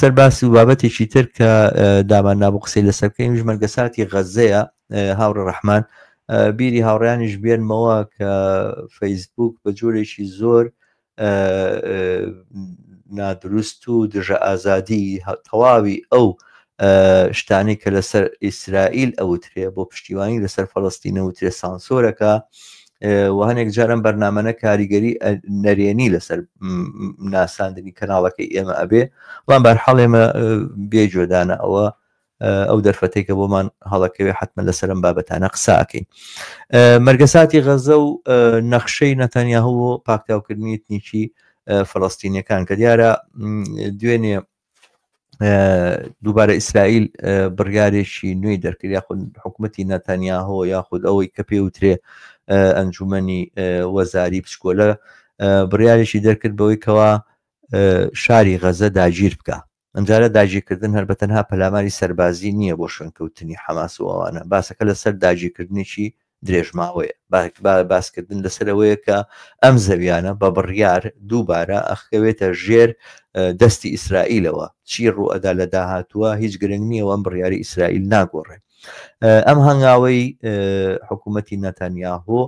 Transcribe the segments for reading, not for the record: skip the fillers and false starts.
سەر باس و بابەتێکی تر کە دامان نابوو قسەی لەسەر بکەین ویش مەرگەساتی غەزەیە. هاوڕێ ڕەحمان، بیری هاوڕیانیش بێنمەوە کە فەیسبوک بە جۆرێکی زۆر نادروست و دژە ئازادی تەواوی ئەو شتانەی کە لەسەر ئیسرائیل ئەوترێ بۆ پشتیوانی لەسەر فەڵەستین ئەوترێ سانسۆرەکە و هەنێک جار ئەم بەرنامەنە کاریگەری نەرێنی لەسەر ناساندنی کەناڵەکەی ئێمە ئەبێ، بەڵام بەرحاڵ ئێمە بێ گوێدانە ئەوە ئەو دەرفەتێک کە بۆمان هەڵەکەوێ حتمما لەسەر ئەم بابەتانە قسە ئەکەین. مەرگەساتی غەزە و نەخشەی نەتانیاهۆ بۆ پاکتاوکردنی ئیتنیکی فەڵەستینیەکان کە دیارە دوێنێ دووبارە ئیسرائیل بڕیارێکی نوێی دەرکرد، یاخود حکوومەتی نەتانیاهۆ یاخود ئەوەی کە پێوترێ ئەنجومەنی وەزاری بچکۆلە بڕیارێکی دەرکرد بەوەی کەوا شاری غەزە داگیر بکە. ئەمجارە داگیرکردن هەر بە تەنها پەلاماری سەربازی نییە بۆ شوێنکەوتنی حەماس و ئەوانە، باسەکە لەسەر داگیرکردنێکی درێژماوەیە، باسکردن لەسەر ئەوەیە کە ئەم زەویانە بە بڕیار دووبارە ئەخکەوێتە ژێر دەستی ئیسرائیلەوە، چی ڕووئەدا لە داهاتووە هیچ گرنگ نییە و ئەم بڕیاری ئیسرائیل ناگۆڕێ. ئەم هەنگاوەی حکوومەتی نەتانیاهۆ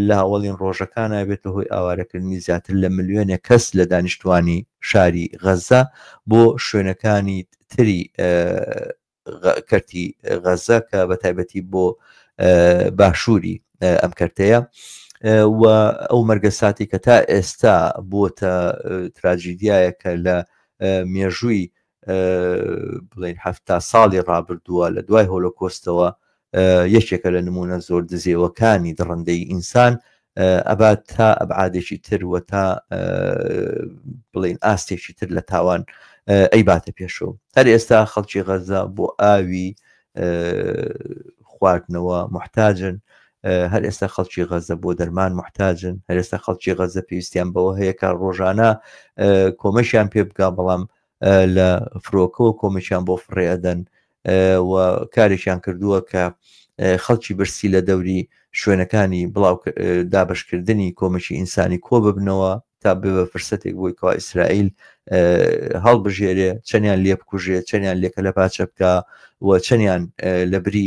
لە ئەوەڵین ڕۆژەکانە بێتە هۆی ئاوارەکردنی زیاتر لە ملیۆنێک کەس لە دانیشتوانی شاری غەزە بۆ شوێنەکانی تری کەرتی غەزە کە بە تایبەتی بۆ باشووری ئەم کەرتەیە و ئەو مەرگەساتی کە تا ئێستا بووەتە تراجیدیایەکە لە مێژووی بڵێن 70 ساڵی ڕابردووە لە دوای هۆلۆکۆستەوە یەکێکە لە نمونە زۆر دزێوەکانی دڕندەی ئینسان، ئەبات تا ئەبعادێکی تر و تا بڵین ئاستێکی تر لە تاوان ئەیباتە پێشەوە. هەر ئێستا خەڵکی غەزە بۆ ئاوی خواردنەوە محتاجن، هەر ئێستا خەڵکی غەزە بۆ دەرمان محتاجن، هەر ئێستا خەڵکی غەزە پێویستیان بەوە هەیە کە ڕۆژانە کۆمەشیان پێ بگا، بەڵام لە فرۆکەوە کۆمەکیان بۆ فڕێ ئەدەن و کارێکیان کردووە کە خەڵکی برسی لە دەوری شوێنەکانی بڵاو دابشکردنی کۆمەکی ئینسانی کۆ ببنەوە تا بێ بە فرسەتێک بۆی کەوا ئیسرائیل هەڵبژێرێ چەندیان لێ بکوژێ، چەندیان لێکە لە پاچە بکە و چەندیان لە بری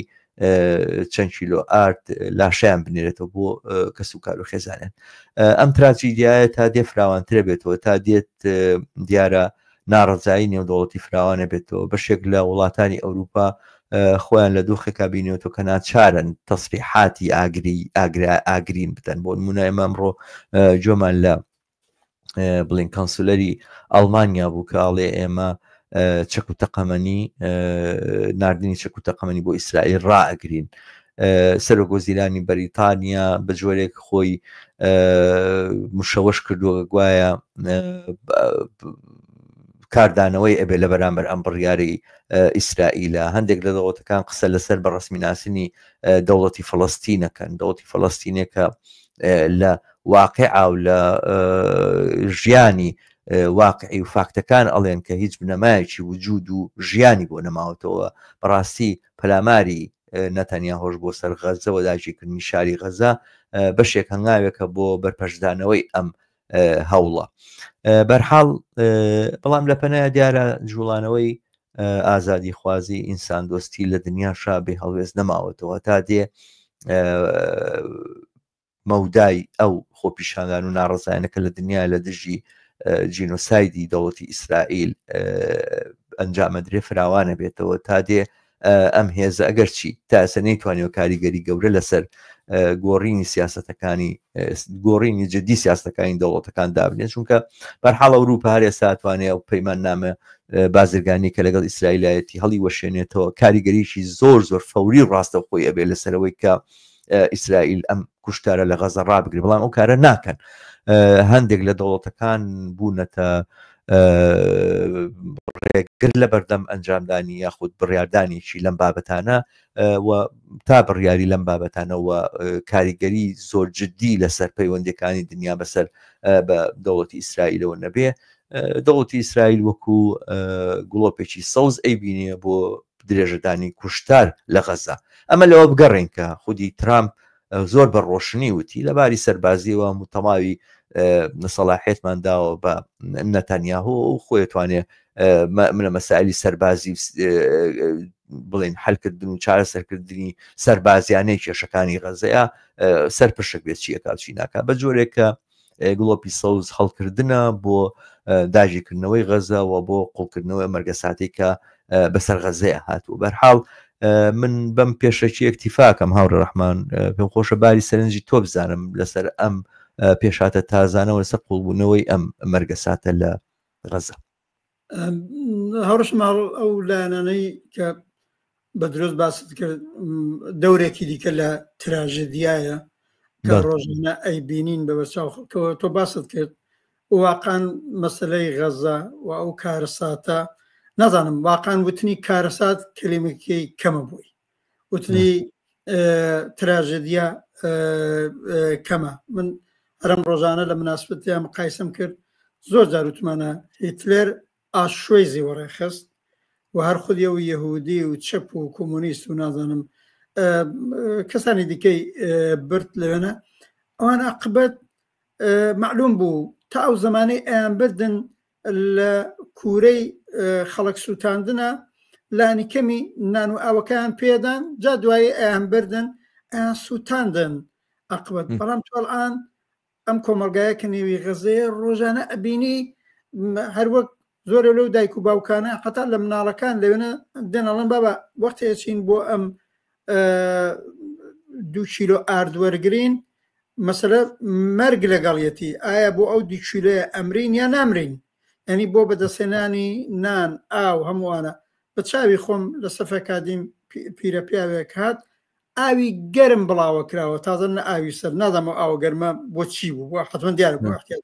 چەند کیلۆ ئارد لاشیان بنێرێتەوە بۆ کەس و کار و خێزانیان. ئەم تراجیدیایە تا دێ فراوانترە بێتەوە، تا دێت دیارە ناڕەزایی نێودەوڵەتی فراوانە بێتەوە. بەشێک لە وڵاتانی ئەوروپا خۆیان لە دۆخێکا بینێتەوە کە ناچارن تەسریحاتی ئاگری ئاگرا ئاگرین بدەن. بۆ نمونە ئێمە ئەمڕۆ جۆمان لە بڵین کانسولەری ئەڵمانیا بوو کە ئاڵێ ئێمە چەک و تەقەمەنی ناردنی چەک و تەقەمەنی بۆ ئیسرائیل ڕائەگرین. سەرۆک وەزیرانی بەریتانیا بە جۆرێک خۆی مشەوەش کردووە گوایە کاردانەوەی ئەبێ لە بەرامبەر ئەم بڕیاری ئیسرائیلە. هەندێک لە دەوڵەتەکان قسە لەسەر بە ڕسمی ناسینی دەوڵەتی فلستینەکەن، دەوڵەتی فلستینێکە لە واقع و لە ژیانی واقعی و فاکتەکان ئەڵێن کە هیچ بنەمایەکی وجود و ژیانی بۆ نەماوەتەوە. بەڕاستی پەلاماری نەتانیاهۆش بۆ سەر غەزە و داگیرکردنی شاری غەزە بەشێک هەنگاوێکە بۆ بەرپەرچدانەوەی ئەم هەوڵە. بەرحاڵ بەڵام لە پەنای دیارە جوڵانەوەی ئازادیخوازی ئینساندۆستی لە دنیا شا بێ هەڵوێست نەماوەتەوە، تا دێ مەودای ئەو خۆپیشاندان و ناڕەزایانە کە لە دنیا لە دژی جینۆسایدی دەوڵەتی ئیسرائیل ئەنجامەدرێ فراوانە بێتەوە. تا دێ ئەم هێزە ئەگەرچی تا ئێستا نەیتوانیوە کاریگەری گەورە لەسەر گۆڕینی سیاستەکانی گۆڕینی جدی سیاستەکانی دەوڵەتەکان دابنێت، چونکە بەرحاڵ ئەوروپا هەر ئێستا توانێ ئەو پەیماننامە بازرگانی کە لەگەڵ ئیسرائیلایەتی هەڵی وەشێنێتەوە، کاریگەریی زۆر زۆر فەوری و ڕاستەوخۆی ئەبێ لەسەرەوەی کە ئیسرائیل ئەم کوشتارە لە غەزە ڕابگرێت، بەڵام ئەو کارە ناکەن. هەندێک لە دەوڵەتەکان بوونەتە ڕێگر لە بەردەم ئەنجامدانی یاخود بڕیاردانێکی لەم بابەتانە و تا بڕیاری لەم بابەتانەوە کاریگەری زۆر جددی لەسەر پەیوەندەکانی دنیا بەسەر بە دەوڵەتی ئیسرائیلەوە نەبێ، دەوڵەتی ئیسرائیل وەکو گڵۆپێکی سەوز ئەیبینێ بۆ درێژەدانی کوشتار لە غەزە. ئەمە لەوە بگەڕێن کە خودی ترامپ زۆر بە ڕۆشنی وتی لە باری سەربازیەوە تەواوی سەڵاحێتمان داوە بە نەتانیاهۆ و خۆی توانێ منە مەسائلی سەربازی بڵێن حلکردن و چارەسەرکردنی سەربازیانەی کێشەکانی غەزەیە سەر پشک بێت چیەکات چی ناکات بە جۆرێک کە گڵۆپی سەوز هەڵکردنە بۆ داگیرکردنەوەی غەزە و بۆ قوڵکردنەوەی مەرگەساتی کە بەسەر غەزەیە هاتوو. بەرحاڵ من بەم پێشەکی ئەکتیفاکەم هاوڕێ ڕەحمان، پێم خۆشە باری سەرنجی تۆ بزانم لەسەر ئەم پێشاتە تازانەوە لەسەر قوڵبوونەوەی ئەم مەرگەساتە لە غەزە. هاوڕێ شماڵ ئەو لایەنانەی کە بە دروست باست کرد دەورێکی دیکە لە تراژدیایە کە ڕۆژانە ئەیبینین بە بەرچاو خەڵکەوە تۆ باست کرد واقعا مەسلەی غەزە و ئەو کارەساتە نازانم واقعا وتنی کارەسات کەلیمەکەی کەمە بووی وتنی تراژدیا کەمە من هەرم ڕۆژانە لە مناسبەتیان مقایسم کرد زۆر جار وتمانە هیتلێر ئاشوێزی وەڕێخست و هەر خودی ئەو یەهودی و چەپ و کۆمۆنیست و نازانم کەسانی دیکەی برد لەوێنە ئەوان عقبەت معلوم بوو تا ئەو زمانەی ئەیان بردن لە کوورەی خەڵک سووتاندنە لانی کەمی نان و ئاوەکەیان پێدان جا دوایی ئەیان بردن ئەیان سووتاندن عقبەت بەڵام تۆڵان ئەم کۆمەڵگایە کە نێوی غەزەیە ڕۆژانە ئەبینی هەروەک زۆرە لەو دایک و باوکانە حتا لە مناڵەکان لەوێنە دێنەڵەن بابا وەختێ چین بۆ ئەم دو کیلۆ ئارد وەرگین مەسەلە مەرگ لەگەڵیەتی ئایا بۆ ئەو دو کیلۆیە ئەمرین یا نامرین ینی بۆ بەدەستهێنانی نان ئاو هەمووانە بە چاوی خۆم لە سەفەکادیم پیرە پیاوێک هات ئاوی گەرم بڵاوە کراوە تازە نە ئاوی سەر نازانم ئەو ئاوە گەرمە بۆ چی بوو بۆ حتمما دیارە بۆ احتیاج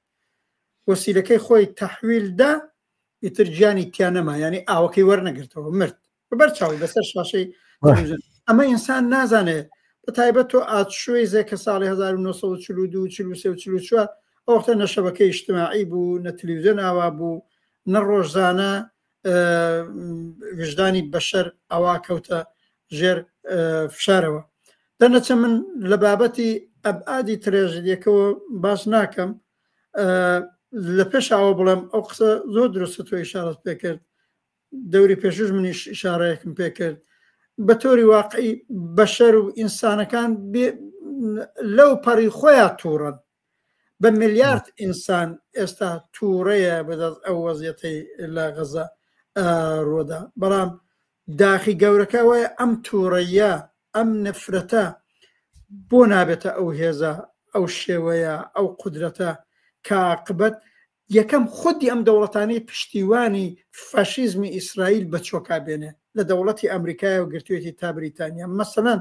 وەسیلەکەی خۆی تەحویل دا ئیتر گیانی تیا نەما یعنی ئاوەکەی وەرنەگرتەوە مرد بەبەر چاوی بەسەر شاشەی تەلەڤیزیۆن. ئەمە ئینسان نازانێت بە تایبەت تۆ ئاتشوێزێ کە ساڵی 1942 43 و 44 ئەو وەختە نە شەبەکەی ئیجتماعی بوو نە تەلەڤیزیۆن ئاوا بوو نە ڕۆژزانە وژدانی بەشەر ئەوا کەوتە ژێر فشارەوە دەنەچە من لە بابەتی ئەبعادی ترێژدیەکەوە باس ناکەم لە پێش ئەوە بڵێم ئەو قسە زۆر دروستە تۆ ئیشارەت پێکرد دەوری پێشوش منیش ئیشارەیەکم پێکرد بە تۆری واقعی بەشەر و ئینسانەکان لەو پەڕی خۆیان تووڕن بە ملیارد ئینسان ئێستا تووڕەیە بەدەست ئەو وەزیەتەی لە غەزە ڕۆدا بەڵام داخی گەورەکە وایە ئەم تووڕەیە ئەم نەفرەتە بۆ نابێتە ئەو هێزە ئەو شێوەیە ئەو قودرەتە کە عاقبەت یەکەم خودی ئەم دەوڵەتانەی پشتیوانی فاشیزمی ئیسرائیل بە چۆکا بێنێ لە دەوڵەتی ئەمریکایەوە گرتوێتی تا بریتانیا مەسەلەن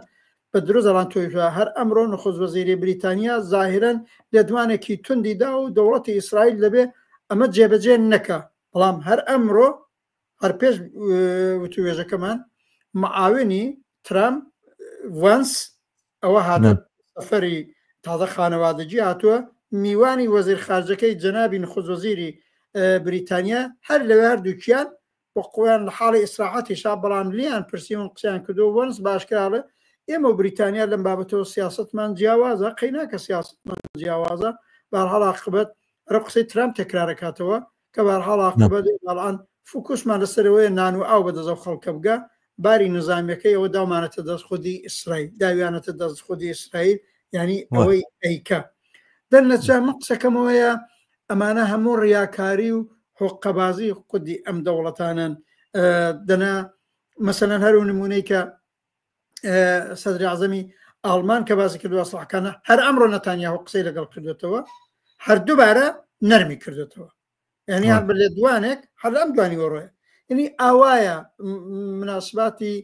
بە درۆ زەڵان تۆیشا هەر ئەمڕۆ نخوست وەزیری بریتانیا زاهیرەن لێدوانێکی توندی دا و دەوڵەتی ئیسرائیل دەبێ ئەمە جێبەجێ نەکا بەڵام هەر ئەمڕۆ هەر پێش وتوێژەکەمان معاونی ترامپ ڤانس ئەوە هاتووە سەفەری تازە خانەوادەگی هاتووە میوانی وەزیر خارجەکەی جەنابی نخوست وەزیری بریتانیا هەر لەوێ هەردووکیان بۆ خۆیان لە حاڵی ئیسراحەتیشا بەڵام لیان پرسیون قسەیان کردو وەنس باشکراڵێ ئێمە و بریتانیا لەم بابەتەوە سیاستمان جیاوازە قەیناکە سیاستمان جیاوازە بارحاڵ عاقبەت ڕە قسەی ترامپ تەکرارەکاتەوە کە بارحاڵ عاقبەت ئەڵان فوکوسمان لەسەرەوەیە نان و ئاو بەدەست ئەو خەڵکە بگا باری نظامیەکەی ئەوە داومانەتە دەست خودی ئیسرائیل داویانەتە دەست خودی ئیسرائیل یعنی ئەوەی ئەیکا دەرنەچە من قسەکەمەوەیە ئەمانە هەموو ڕیاکاری و حقەبازی خودی ئەم دەوڵەتانن دەنا مەسەلەن هەر و نمونەی کە سەدری عزەمی ئاڵمان کە باسی کردووە سڵحکانە هەر ئەمڕۆ نەتانیاهۆ قسەی لەگەڵ کردوێتەوە هەر دووبارە نەرمی کردوێتەوە یعنی هەر بە لێدوانێک هەر ئەم دوانی وەڕۆیە یعنی ئاوایە مناسباتی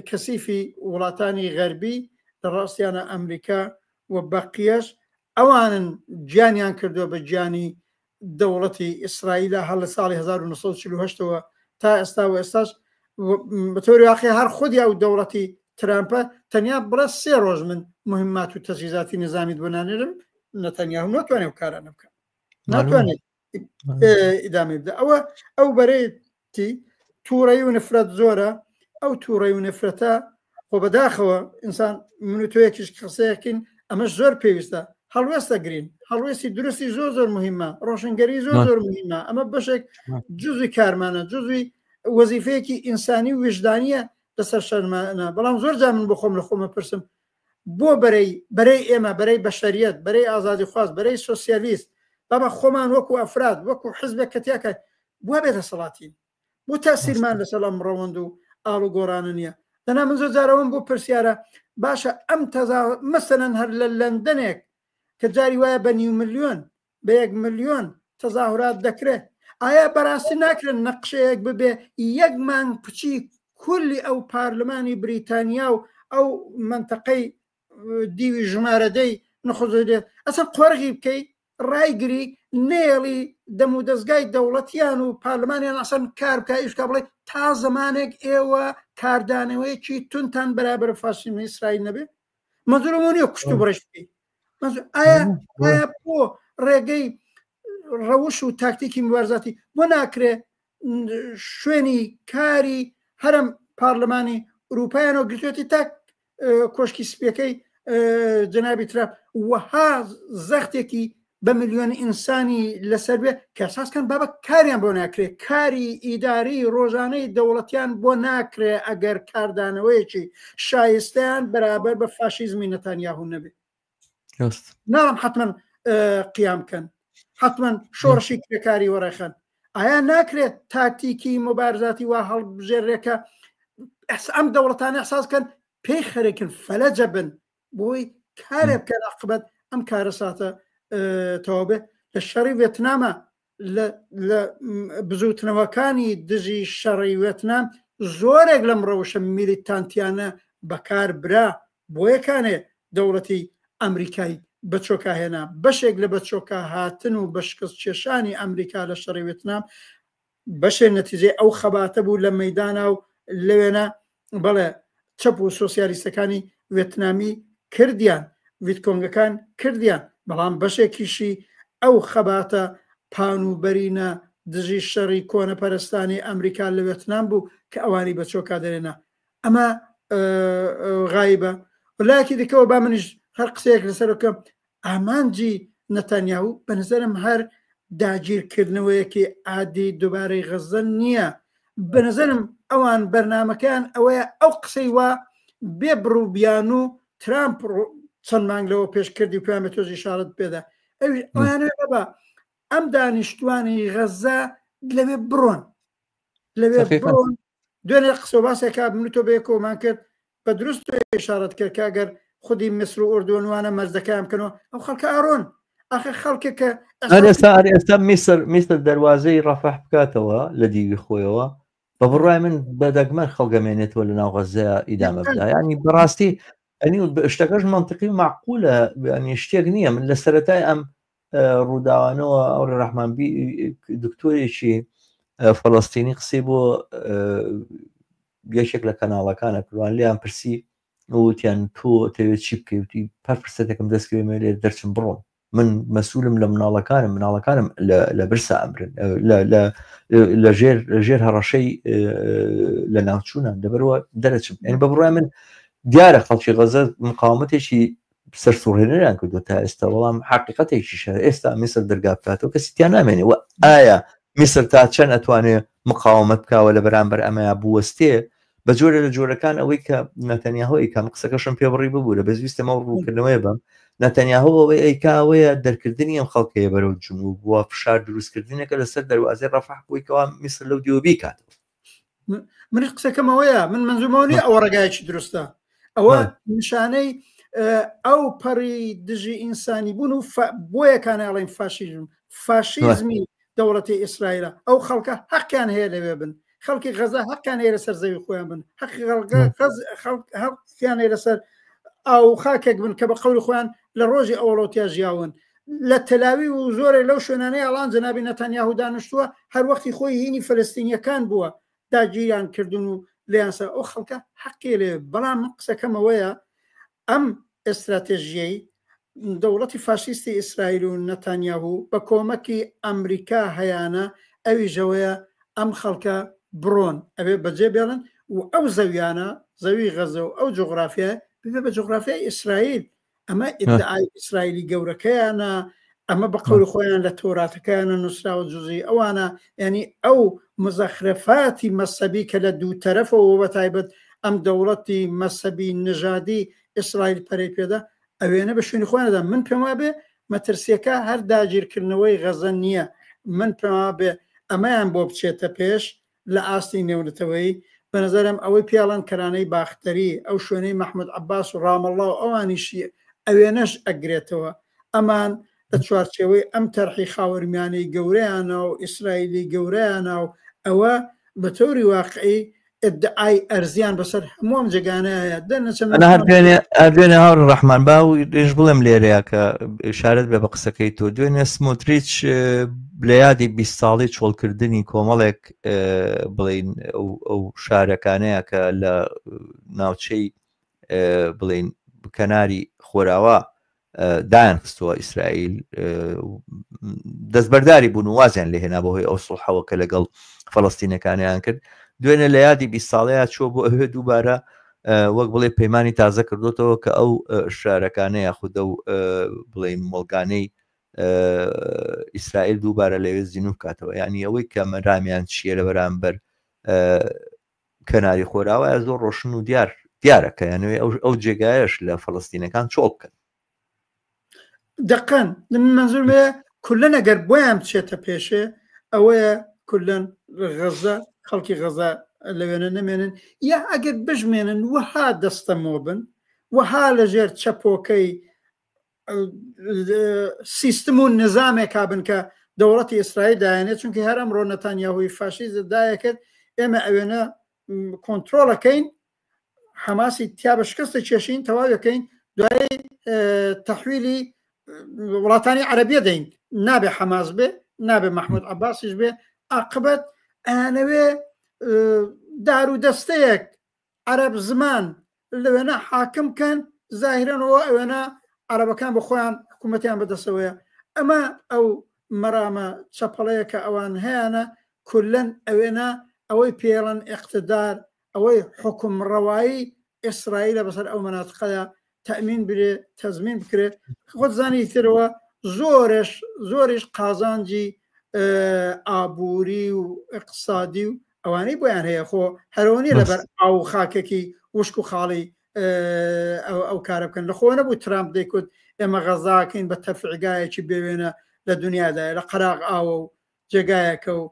کەسیفی وڵاتانی غەربی لە ڕاستیانە ئەمریکا و بەقیەش ئەوانن گیانیان کردووە بە گیانی دەوڵەتی ئیسرائیلە هەر لە ساڵی 1940ەوە تا ئێستا و ئێستاش بە تۆری واقع هەر خودی ئەو دەوڵەتی ترامپە تەنیا بڵێ سێ ڕۆژ من مهمات و تەجهیزاتی نظامیت بۆ نانێرم نەتەنیاهو ناتوانێت ئەو کارانە بکات ناتوانێت ئیدامەی بدە ئەوە ئەو بەرەیەتی تووڕەی و نفرەت زۆرە ئەو تووڕەی و نفرەتە خۆ بەداخەوە ئینسان من و تۆیەکیش قسەیەکین ئەمەش زۆر پێویستە. هەڵوێستە گرین هەڵوێستی دروستی زۆر زۆر مهمە ڕۆشنگەری زۆر زۆر مهمە ئەمە بەشێک جزوی کارمانە جزوی وەزیفەیەکی ئینسانی و ویژدانیە لەسەر شەرمانە بەڵام زۆر جا من بۆ خۆم لە خۆمە پرسم بۆ بەرەی بەرەی ئێمە بەرەی بەشەریەت بەرەی ئازادیخواز بەرەی سۆسیالیست بابا خۆمان وەکو ئەفراد وەکو حزبێک کە تیاکە بووە بێ دەسەڵاتین بۆ تاسیرمان لەسەر ئەم ڕەوەند و ئاڵوگۆڕانە نییە دەنا من زۆر جارەوەم بۆ پرسیارە باشە ئەم تەزا مەسەلەن هەر لە لەندەنێک کە جاری وایە بە نیو ملیۆن بە یەک ملیۆن تەزاهورات دەکرێت ئایا بەڕاستی ناکرێن نەقشەیەک ببێ یەک مانگ پچی کولی ئەو پارلمانی بریتانیا و ئەو منتەقەی دیوی ژمارەدەی نخۆزێ ئەسە قۆرغی بکەی ڕایگری نێڵی دەم و دەستگای دەوڵەتیان و پارلمانیان ئەسەن کار بکە ئیشکا بڵێ تا زمانێک ئێوە کاردانەوەیەکی تونتان بەرابەر فاشیزمی ئیسرائیل نەبێ مەزورم نییە کوشت و بڕش بکەی ئایا ئایا بۆ ڕێگەی ڕەوش و تاکتیکی مبارزاتی بۆ ناکرێ شوێنی کاری هەرم پارلمانی ئوروپایانەوە گرتوێتی تا کۆشکی سپیەکەی جەنابی ترامپ وەها زەختێکی بە ملیۆن ئینسانی لەسەر بێ کە سازکەن بابە کاریان بۆ ناکرێ کاری ئیداری ڕۆژانەی دەوڵەتیان بۆ ناکرێ ئەگەر کاردانەوەیەکی شایستیان بەرابەر بە فاشیزمی نەتانیاهو نەبێ ناڵم حتمما قیام کەن حتمما شۆڕشی کرێکاری وەڕێخەن ئایا ناکرێت تاکتیکی مبارزاتی وا هەڵبژێرێکە ئەم دەوڵەتانە احساس کەن پێی خەرێکن فەلەجە بن بۆی کارێ بکەن عقبەت ئەم کارەساتە تەواو بێت لە شەڕی وێتنامە لە بزوتنەوەکانی دژی شەڕی وێتنام زۆرێک لەم ڕەوشە میلیتانتیانە بەکار برا بۆیەکانێ دەوڵەتی ئەمریکای بەچۆکا هێنا بەشێک لە بەچۆکا هاتن و بە شکست کێشانی ئەمریکا لە شەڕی وێتنام بەشێ نەتیجەی ئەو خەباتە بوو لە مەیدانا و لەوێنە بەڵێ چەپ و سۆسیالیستەکانی وێتنامی کردیان ویتکۆنگەکان کردیان بەڵام بەشێکیشی ئەو خەباتە پان و بەرینە دژی شەڕی کۆنەپەرستانی ئەمریکا لە وێتنام بوو کە ئەوانی بە چۆکا دەرێنا ئەمە غایبە لایەکی دیکەوە با منیش هەر قسەیەک لەسەر بکەم ئامانجی نەتانیاهو بە نظرم هەر داگیرکردنەوەیەکی عادی دووبارەی غەزە نییە بە نظرم ئەوان بەرنمەکەیان ئەوەیە ئەو قسەی وا بێ بڕوبیان و ترامپ چەند مانگ لەوە پێش کردی و پێیان بە تۆزی شارەت پێدا ئەوی ئەوانە بە ئەم دانیشتوانی غەزە لەوێ بڕۆن لەوێ بڕۆن دوێنێ قسە باسێکا من تۆ بەیەکەوەمان کرد بە دروست ئشارەت کرد کە ئەگەر خودی میسر و ئوردون وانە مەرزەکەیان بکەنەوە ئەو خەڵکە ئارۆن ئاخر خەڵکێک کە ئێستا ئێستا میسر میسر دەواازەی ڕەفەح بکاتەوە لە دیوی خۆیەوە بە بڕای من بە دەگمەن خەڵگەمێنێتەوە لە ناو غەزەیە ئیدامە بدا ینی بەڕاستی ئەنی شتەکەش منطقی و معقولە ینی شتێک نییە من لە سەتای ئەم ڕووداوانەوە ئەو ڕەحمان دکتۆرێکی فەڵستینی قسەی بۆ یەکێک لە کەناڵەکانە کردوان لیان پرسی وتیان تۆ تەوێت چی بکەوتی پەر فرسەتێکم دەستکەوێ لێ دەرچم بڕۆم من مەسولم لە مناڵەکانم مناڵەکانم لە برسا ئەمرن لە ژێر ژێر هەڕەشەی لە ناوچوونان لەبەرەوە دەرەچم یعنی بە بڕای من دیارە خەڵکی غەزە مقاومەتێکی سەرسوڕهێنەریان کردو تا ئێستا بەڵام حقیقەتێکیشە ئێستا میسر دەرگا بکاتەوە کەسی تیا نامێنێ و ئایا میسر تا چەند ئەتوانێ مقاومەت بکاوە لە بەرامبەر ئەمەیا بوەستێ بە جۆرە لە جۆرەکان ئەوەی کە نەتەنیاهۆ ئەیکا من قسەکەشم پێ بڕی ببوورە بەس ویستم ئەو ڕوونکردنەوەیە بەم نەتەنیاهۆ ئەوەی ئەیکا ئەوەیە دەرکردنی ئەم خەڵکەیە بەرەو جنوب و فشار دروستکردنێکە لەسەر دەروازەی ڕەفەح بۆی کەوا میسر لەو دیوە بیکاتەوە منیش قسەکەم ئەوەیە من منزومەوە نیە ئەوە ڕێگایەکی دروستە ئەوە نیشانەی ئەو پەڕی دژی ئینسانی بوون و بۆیەکان ئەڵێن فاشیزم فاشیزمی دەوڵەتی ئیسرائیلە ئەو خەڵکە حەقیان هەیە لەوێ بن خەڵکی غەزە حەقیان هەیە لەسەر زەوی خۆیان بن حەقی خەڵکیان هەیە لەسەر ئاو خاکێک بن کە بە قەولی خۆیان لە ڕۆژی ئەوڵەوە تیا ژیاون لە تەلاوی و زۆرێک لەو شوێنانەی ئەڵان جەنابی نەتانیاهو دانیشتووە هەر وەختی خۆی هینی فلستینیەکان بووە داگیریان کردون و لێیان سەر ئەو خەڵکە حەقی لێ بەڵام من قسەکەم ئەوەیە ئەم ئێستراتێژیەی دەوڵەتی فاشیستی ئیسرائیل و نەتانیاهو بە کۆمەکی ئەمریکا هەیانە ئەویشەوەیە ئەم خەڵکە بڕۆن ئەوێ بەجێ بێڵن و ئەو زەویانە زەوی غەزە و ئەو جوغرافیای ببێ بە جوغرافیای ئیسرائیل. ئەمە ئیدعای ئیسرائیلی گەورەکەیانە ئەمە بە قەولی خۆیان لە تۆراتەکەیانە نووسراوە جزئی ئەوانە یعنی ئەو مزەخرەفاتی مەسەبی کە لە دوو تەرەفەوە بە تایبەت ئەم دەوڵەتی مەسەبی نەژادی ئیسرائیل پەرەی پێدا ئەوێنە بە شوێنی خۆیاندا من پێم وابێ مەترسیەکە هەر داگیرکردنەوەی غەزە نییە من پێم وابێ ئەمەیان بۆ بچێتە پێش لە ئاستی نێونەتەوەیی، بە نەزەرم ئەوەی پێڵەن کەرانەی باختەری، ئەو شوێنەی مەحمود عەباس و ڕامەڵڵا و ئەوانیشی ئەوێنەش ئەگرێتەوە. ئەمان لە چوارچێوەی ئەم تەرحی خاوەرمیانەی گەورەیانە و ئیسرائیلی گەورەیانە و ئەوە بە تەوری واقعی ئیدعای ئەرزیان بەسەر هەموو ئەم جێگانەیە هەیە. دەرنەچە من ئەنا هەر دوێنێ هەر دوێنێ هاوڕێ ڕەحمان با و دێش بڵێم لێرەیە کە ئشارەت بێ بە قسەکەی تۆ دوێنێ سمۆتریچ لە یادی 20 ساڵی چۆڵکردنی کۆمەڵێک بڵین ئەو شارەکانەیە کە لە ناوچەی بڵین کەناری خۆراوا دایان خستووە ئیسرائیل دەستبەرداری بوون و وازیان لێهێنا بەهۆی ئەو سڵحەوە کە لەگەڵ فەڵستینەکانیان کرد دوێنێ لە یادی 20 ساڵەیە چوە بۆ ئەوێ دووبارە وەک بڵێ پەیمانی تازە کردوتەوە کە ئەو شارەکانە یاخودە و بڵێن مۆڵگانەی ئیسرائیل دووبارە لەوێ زیینو بکاتەوە یعنی ئەوەی کە مەرامیان چییە لە بەرامبەر کەناری خۆراوایە زۆر ڕۆشن و دیار دیارە کە یانەوەی ئەو ئەو جێگایەش لە فەڵستینەکان چۆڵ بکەن. دەقەن من مەنزورم هەیە کولەن ئەگەر بۆیان بچێتە پێشێ ئەوەیە کولەن غەزە خەڵکی غەزە لەوێنە نەمێنن یا ئەگەر بژمێنن وەها دەستەمۆ بن وەها لەژێر چەپۆکەی سیستم و نظامێکا بن کە دەوڵەتی ئیسرائیل دایانێت چونکە هەر ئەمڕۆ نەتانیاهوی فاشیزت دایەکرد ئێمە ئەوێنە کۆنتترۆڵەکەین حەماسی تیا بە شکستە کێشین تەواوەکەین دوای تەحویلی وڵاتانی عەربیە دەین نابێ حەماس بێ نابێ مححمود عباسیش بێ عقبەت ئەیانەوێ دار و دەستەیەک عەرەب زمان لەوێنە حاکم کەن زاهیرەن ئەوە ئەوێنە عەرەبەکان بە خۆیان حکوومەتیان بەدەسەوەیە ئەمە ئەو مەرامە چەپەڵەیە کە ئەوان هەیانە کولەن ئەوێنە ئەوەی پێڵەن ئیقتدار ئەوەی حکوم ڕەوایی ئیسرائیلە بەسەر ئەو مەناتقەیە تەمین برێ تەزمین بکرێت خۆت زانی ترەوە زۆرش زۆریش قازانجی ئابووری و اقتصادی و ئەوانەی بۆیان هەیە خۆ هەرەوە نیە لەبەر ئاو و خاکێکی وشک و خاڵی ئەو کارە بکەن لە خۆ نەبوو ترامپ دەیکوت ئێمە غەزاکەین بە تەفعگایەکی بێوێنە لە دنیادایە لە قەراغ ئاوە و جێگایەکە و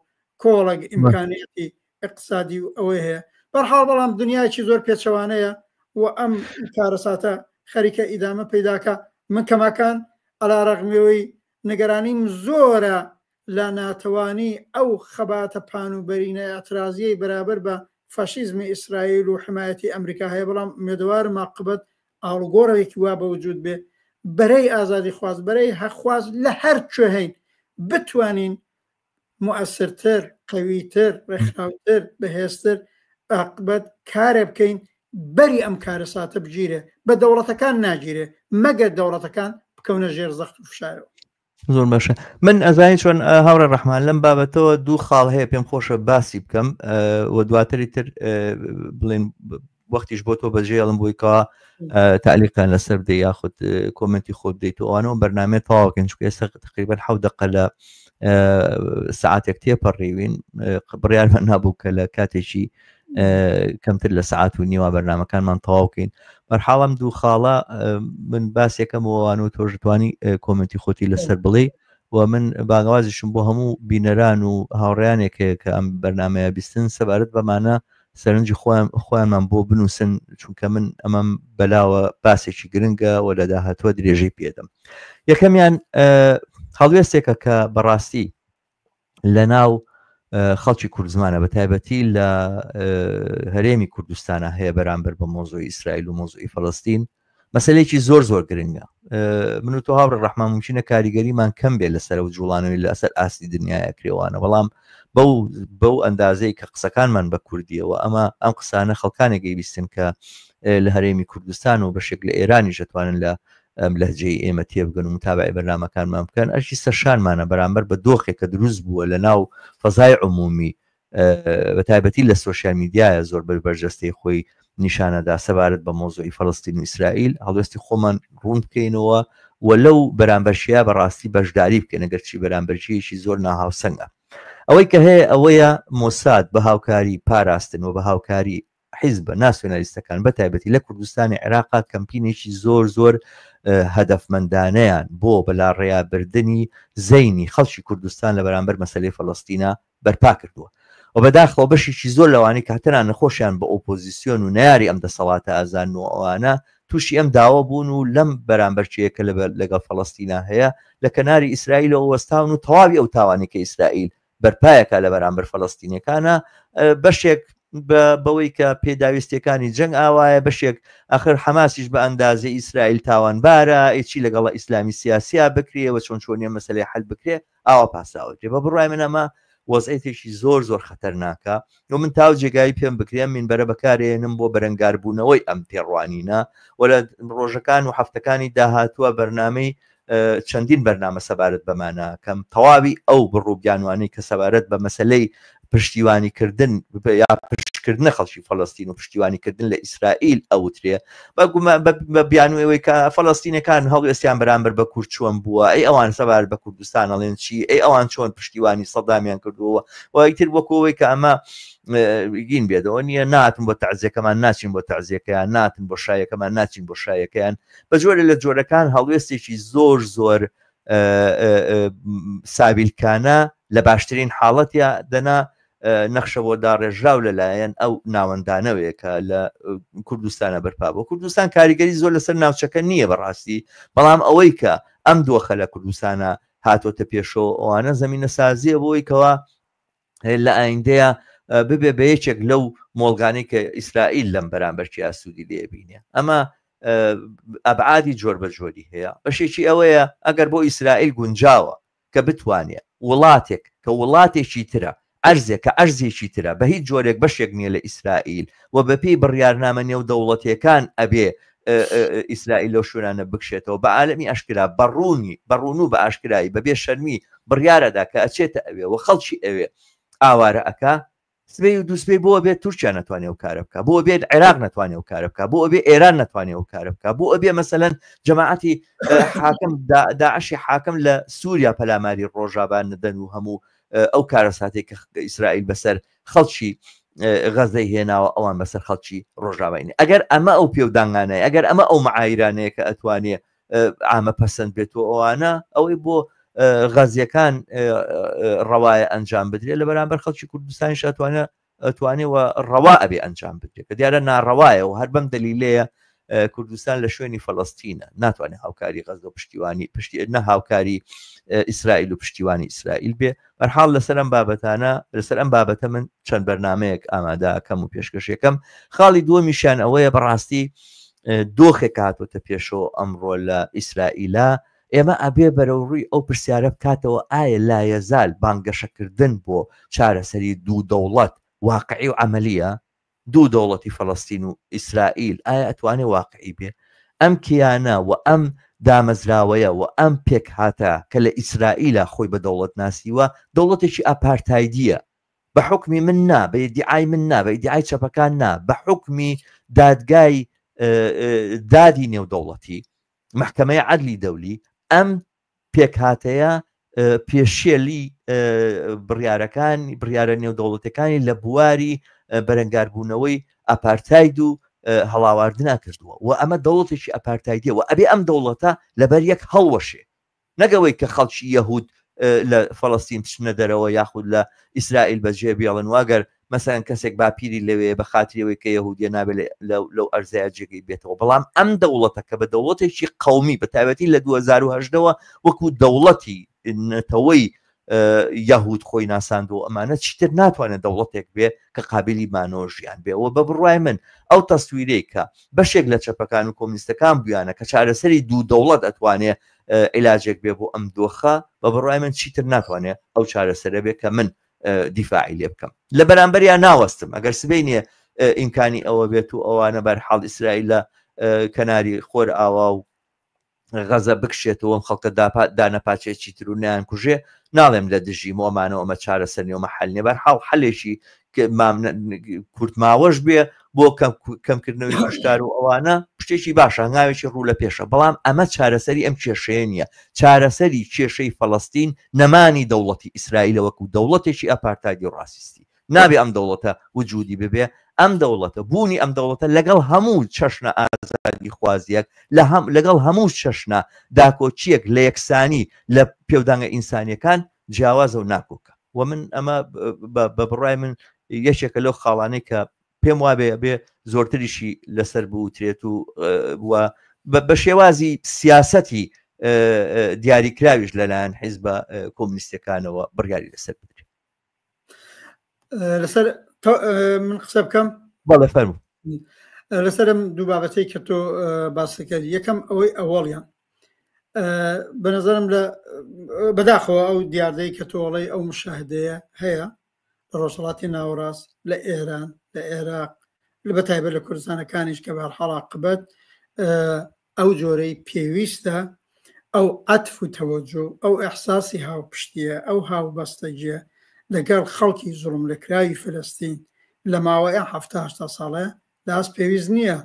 کۆڵێک ئیمکانیەتی اقتصادی و ئەوەی هەیە بەرحاڵ بەڵام دنیایکی زۆر پێچەوانەیە و ئەم کارەساتە خەریکە ئیدامە پەیداکە من کەماکان ئەلا ڕەغمیەوەی نیگەرانیم زۆرە لە ناتەوانی ئەو خەباتە پان و بەرینە ئیعترازیەی بەرابەر بە فاشیزمی ئیسرائیل و حمایەتی ئەمریکا هەیە بەڵام ئومێدەوارم عاقبەت ئاڵوگۆڕێکی وا بە وجود بێ بەرەی ئازادیخواز بەرەی هەقخواز لە هەر کوێ هەین بتوانین موئەسرتر قەویتر ڕێکخراوتر بەهێزتر عاقبەت کارێ بکەین بەری ئەم کارەساتە بگیرێ بە دەوڵەتەکان ناگیرێ مەگەر دەوڵەتەکان بکەونە ژێر زەخت و فشارەوە. زۆر باشە من ئەزانی چۆن هاوڕێ ڕەحمان لەم بابەتەوە دوو خاڵ هەیە پێم خۆشە باسی بکەم و دواتری تر بڵێن وەختیش بۆ تۆ بەجێڵم بۆی کەوا تعلیقیان لەسەر بدەی یاخود کۆمنتی خۆت بدەیت و ئەوانەوە بەرنامەیە تەواوکەین چونکە ئێستا تقریبا حەوت دقە لە سعاتێک تێپەڕیوین بڕیارمان نابوو کە لە کاتێکی کەمتر لە سعات و نیوە بەرنمەکانمان تەواوکەین بەرحاڵم دوو خاڵە من باسێکەم وان و تۆژتوانی کۆمنتی خۆتی لەسەر بڵێ و من باگەوازیشم بۆ هەموو بینەران و هاوڕیانێک هەیە کە ئەم بەرنمەیە بیستن سەبارەت بەمانە سەرنجی خۆیان خۆیانمان بۆ بنووسن چونکە من ئەمەم بەلاوە باسێکی گرنگە و لە داهاتوە درێژەی پێدەم یەکەمیان هەڵوێستێکە کە بەڕاستی لە ناو خەڵکی کوردزمانە بە تایبەتی لە هەرێمی کوردستانە هەیە بەرامبەر بە مۆزۆی ئیسرائیل و مۆزۆی فەڵستین مەسلەیەکی زۆر زۆر گرنگە من و تۆ هاوڕێ ڕەحمان ممکنە کاریگەریمان کەم بێ لەسەر و جوڵانەوەی لەسەر ئاستی دنیاە کرێوانە بەڵام بەو بەو ئەندازەی کە قسەکانمان بە کوردیەوە ئەمە ئەم قسانە خەڵکانێک گەیبیستن کە لە هەرێمی کوردستان و بەشێک لە ئێرانی ژەتوانن لە ئەم لەهجەی ئێمە تێبگەن و متابعی بەرنامەکانمان بکەن ئەرکی سەرشانمانە بەرامبەر بە دۆخێک کە دروست بووە لە ناو فەزای عمومی بە تایبەتی لە سۆشیال میدیایە زۆر بەر بەرجەستەی خۆی نیشانەدا سەبارەت بە مەوزوعی فەلەستین و ئیسرائیل هەڵوێستی خۆمان ڕوون بکەینەوە و لەو بەرامبەرشیە بەڕاستی بەشداری بکەین ئەگەرچی بەرامبەرچیەکی زۆر ناهاوسەنگە. ئەوەی کە هەیە ئەوەیە مۆساد بە هاوکاری پاراستن و بە هاوکاری حیزبە ناسیۆنالیستەکان بە تایبەتی لە کوردستانی عێراقا کەمپینێکی زۆر زۆر هەدەفمەندانەیان بۆ بەلاڕێیابردنی زەینی خەڵکی کوردستان لە بەرامبەر مەسەلەی فەلەستینا بەرپا کردووە و بەداخەوە بەشێکی زۆر لەوانەی کە تەنان نەخۆشیان بە ئۆپۆزیسیۆن و نەیاری ئەم دەسەڵاتە ئازان و ئەوانە تووشی ئەم داوە بوون و لەم بەرامبەرچەیە کە لەگەڵ فەڵەستینا هەیە لە کەناری ئیسرائیلەوە وەستاون و تەواوی ئەو تاوانەی کە ئیسرائیل بەرپایەکە لە بەرامبەر فەلەستینەکانە بەشێک بەوەی کە پێداویستیەکانی جەنگ ئاوایە بەشێک ئەخر حەماسیش بە ئەندازەی ئیسرائیل تاوانبارە ئەی لەگەڵە ئیسلامی سیاسیا بکرێ و چۆن چۆنیە مەسلەی حل بکرێ ئاوا پاساوەکرێ بە بڕای من ئەمە وەزعێتێکی زۆر زۆر خەتەرناکە و من تاو جێگای پێم بکرێ من بەرە بەکارێنم بۆ بەرەنگاربوونەوەی ئەم تێڕوانینە و لە ڕۆژەکان و هەفتەکانی داهاتووە بەرنامەی چەندین بەرنامە سەبارەت بەمانە کەم تەواوی ئەو بڕ و بیانوانەی کە سەبارەت بە مەسلەی پشتیوانی کردن یا پشتکردنە خەڵکی فەلەستین و پشتیوانی کردن لە ئیسرائیل ئەوترێ بە بیانووی ئەوەی کە فەلەستینەکان هەڵوێستیان بەرامبەر بە کورد چۆن بووە ئەی ئەوان سەبارەت بە کوردستان ئەڵێن چی ئەی ئەوان چۆن پشتیوانی سەدامیان کردووە و ئیتر وەکو ئەوەی کە ئەمە گین بێتەوە نییە ناتن بۆ تەعزیەکەمان ناچین بۆ تەعزیەکەیان ناتن بۆ شایەکەمان ناچین بۆ شایەکەیان بە جۆرە لە جۆرەکان هەڵوێستێکی زۆر زۆر ساویلکانە لە باشترین حاڵەتیا دەنا نەخشە بۆ داڕێژراو لەلایەن ئەو ناوەندانەوەیە کە لە کوردستانە بەرپا بۆ کوردستان کاریگەری زۆر لەسەر ناوچەکە نییە بەڕاستی بەڵام ئەوەی کە ئەم دۆخە لە کوردستانە هاتۆتە پێشەوە ئەوانە زمینە سازیە بۆی کەوا لە ئایندەیە ببێ بە یەکێک لەو مۆڵگانەی کە ئیسرائیل لەم بەرامبەرچیا سوودی لێ بینێ ئەمە ئەبعادی جۆر بە جۆری هەیە بەشێکی ئەوەیە ئەگەر بۆ ئیسرائیل گونجاوە کە بتوانێ وڵاتێک کە وڵاتێکی ترە ئەرزێک کە ئەرزێکی ترە بە هیچ جۆرێک بەشێک نییە لە ئیسرائیل و بەپێی بڕیارنامە نێودەوڵەتیەکان ئەبێ ئیسرائیل لەو شوێنانە بکشێتەوە بە عالەمی ئاشکرا بە ڕوونی بە ڕوون و بە ئاشکرایی بەبێ شەرمی بڕیارەدا کە ئەچێتە ئەوێ و خەڵکی ئەوێ ئاوارە ئەکا سبەی و دووسبەی بۆ بێت تورکیا نەتوانێت ئەو کارە بکا بۆ بێت عێراق نەتوانێت ئەو کارە بکا بۆ بێ ئێران نەتوانێت ئەو کارە بکا بۆ بێ مەسەلەن جەماعەتی حاکم داعشی حاکم لە سووریا پەلاماری ڕۆژابان نەدەن و هەموو ئەو کارەساتێک کە ئیسرائیل بەسەر خەڵکی غەزەی هێناوە ئەوان بەسەر خەڵکی ڕۆژاوای ئەگەر ئەمە ئەو پێودانگانەیە ئەگەر ئەمە ئەو معایرانەیە کە ئەتوانێ عامە پەسەند بێت و ئەوانە ئەوەی بۆ غازیەکان ڕەوایە ئەنجام بدرێت لە بەرامبەر خەڵکی کوردستانیش ئەتوانێت ئەتوانێ و ڕەوا ئەبێ ئەنجام بدرێت کە دیارە ناڕەوایە و هەر بەم دەلیلەیە کوردستان لە شوێنی فەلەستینە ناتوانێت هاوکاری غەزە و پشتیوانی پشتی نە هاوکاری ئیسرائیل و پشتیوانی ئیسرائیل بێ بەرحاڵ لەسەر ئەم بابەتانە لەسەر ئەم بابەتە من چەند بەرنمەیەک ئامادەکەم و پێشکەشەکەم خاڵی دووەمیشیان ئەوەیە بەڕاستی دۆخێک هاتووەتە پێشەوە ئەمڕۆ لە ئیسرائیلا ئێمە ئەبێ بەرەو ڕووی ئەو پرسیارە بکاتەوە ئایا لایەزال بانگەشەکردن بۆ چارەسەری دوو دەوڵەت واقعی و عملیە دوو دەوڵەتی فەلەستین و ئیسرائیل ئایا ئەتوانێ واقعی بێ؟ ئەم کیانە و ئەم دامەزراوەیە و ئەم پێکهاتە کە لە ئیسرائیلا خۆی بە دەوڵەت ناسیوە دەوڵەتێکی ئاپارتایدیە بە حوکمی من نا بە ئیدیعای من نا بە ئیدیعای چەپەکان نا بە حوکمی دادگای دادی نێودەوڵەتی مەحکەمەی عەدلی دەولی ئەم پێکهاتەیە پێشێلی بڕیارەکان بڕیارە نێودەوڵەتەکانی لە بواری بەرەنگاربوونەوەی ئاپارتاید و هەڵاواردنا کردووە و ئەمە دەوڵەتێکی ئەپارتایدیە و ئەبێ ئەم دەوڵەتە لەبەر یەک هەڵوەشێ نەگەوەی کە خەڵکی یەهود لە فەڵەستین بچنە دەرەوە یاخود لە ئیسرائیل بەجێ بێڵن واگەر مەسەلەن کەسێک باپیری لەوێیە بە خاتری ئەوەی کە یەهودیە نابێت لەو ئەرزەیا جێگەی بێتەوە بەڵام ئەم دەوڵەتە کە بە دەوڵەتێکی قەومی بە تایبەتی لە 2018 ەوە وەکو دەوڵەتی نەتەوەی یەهود خۆی ناساندووە ئەمانە چیتر ناتوانێت دەوڵەتێک بێ کە قابلی مانەوە ژیان بێ و بە بڕوای من ئەو تەسویرەی کە بەشێک لە چەپەکان و کۆمنیستەکان بوویانە کە چارەسەری دوو دەوڵەت ئەتوانێ عیلاجێک بێ بۆ ئەم دۆخە بە بڕوای من چیتر ناتوانێت ئەو چارەسەرە بێ کە من دیفاعی لێ بکەم لە بەرامبەریا ناوەستم ئەگەر سبەینێ ئیمکانی ئەوە بێت و ئەوانە بەرحاڵ ئیسرائیل لە کەناری خۆر ئاوا و غەزە بکشێتەوە ئەم خەڵکە دانەپاچێکی تر و نیان کوژێ ناڵێم لە دژی مۆمانەوە ئەمە چارەسەر نیەوە حل نیە بەرحاڵ حلێکی کورتماوەش بێ. بۆ کەمکردنەوەی کوشتار و ئەوانە شتێکی باشە هەنگاوێکی ڕوو لە پێشە بەڵام ئەمە چارەسەری ئەم کێشەیە نییە چارەسەری کێشەی فەڵەستین نەمانی دەوڵەتی ئیسرائیلە وەکو دەوڵەتێکی ئەپارتایدی و ڕاسیستی نابێ ئەم دەوڵەتە وجودی ببێ ئەم دەوڵەتە بوونی ئەم دەوڵەتە لەگەڵ هەموو چەشنە ئازادی خوازیەک لە هەم لەگەڵ هەموو چەشنە داکۆکیەک لە یەکسانی لە پێودانگە ئینسانیەکان جیاوازە و ناکۆکە و من ئەمە بە بڕای من یەکێکە لەو خاڵانەی کە پێم وابێ بێ زۆرتریشی لەسەر بوترێت و بە شێوازی سیاسەتی دیاریکراویش لەلایەن حیزبە کۆمنیستەکانەوە بڕیاری لەسەر بدرێت. لەسەر من قسە بکەم بەڵێ فەرموو. لەسەرم دوو بابەتەی کە تۆ باسی کرد یەکەم ئەوەی ئەوەڵیان بە نظرم لە بەداخەوە ئەو دیاردەی کە تۆڵەی ئەو مشاهدەیە هەیە لە ڕۆژهەڵاتی ناوەڕاست لە ئێران لە عێراق لە بەتایبەت لە کوردستانەکانیش کە بەهەرحاڵ عاقبەت ئەو جۆرەی پێویستە ئەو عەتف و تەوەجۆ ئەو ئیحساسی هاوپشتیە ئەو هاوبەستەگیە لەگەڵ خەڵکی زوڵملێکراوی فلستین لە ماوەی ئەم حەفتا هەشتا ساڵەیە لاس پێویست نییە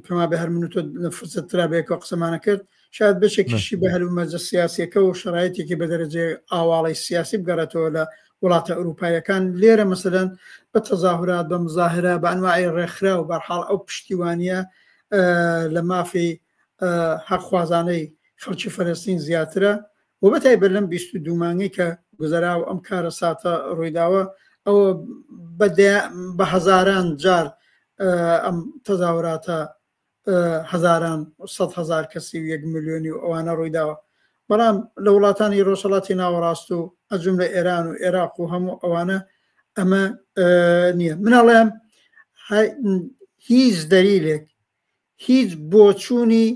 پێما بێ هەر من و تۆ لە فرسەت ترا بەیەکەوە قسەمانە کرد شاید بەشێکیشی بە هەلومەرجە سیاسیەکە و شەرایتێکی بە دەرەجەی ئاواڵی سیاسی بگەڕێتەوە لە وڵاتە ئەوروپاییەکان لێرە مەسەلەن بە تەزاهورات بە مزاهرە بە ئەنواعی ڕێکخرا و بەرحاڵ ئەو پشتیوانیە لە مافی حەقخوازانەی خەڵکی فەلەستین زیاترە و بەتایبەت لەم 22 مانگەی کە گوزەرا و ئەم کارەساتە ڕوویداوە ئەوە بە هەزاران جار ئەم تەزاوراتە هەزاران 100 هزار کەسی و یەک ملیۆنی و ئەوانە ڕوویداوە بەڵام لە وڵاتانی ڕۆژهەڵاتی ناوەڕاست و ئەجوم لە ئێران و عێراق و هەموو ئەوانە ئەمە نییە مناڵێم هیچ دەلیلێک هیچ بۆچوونی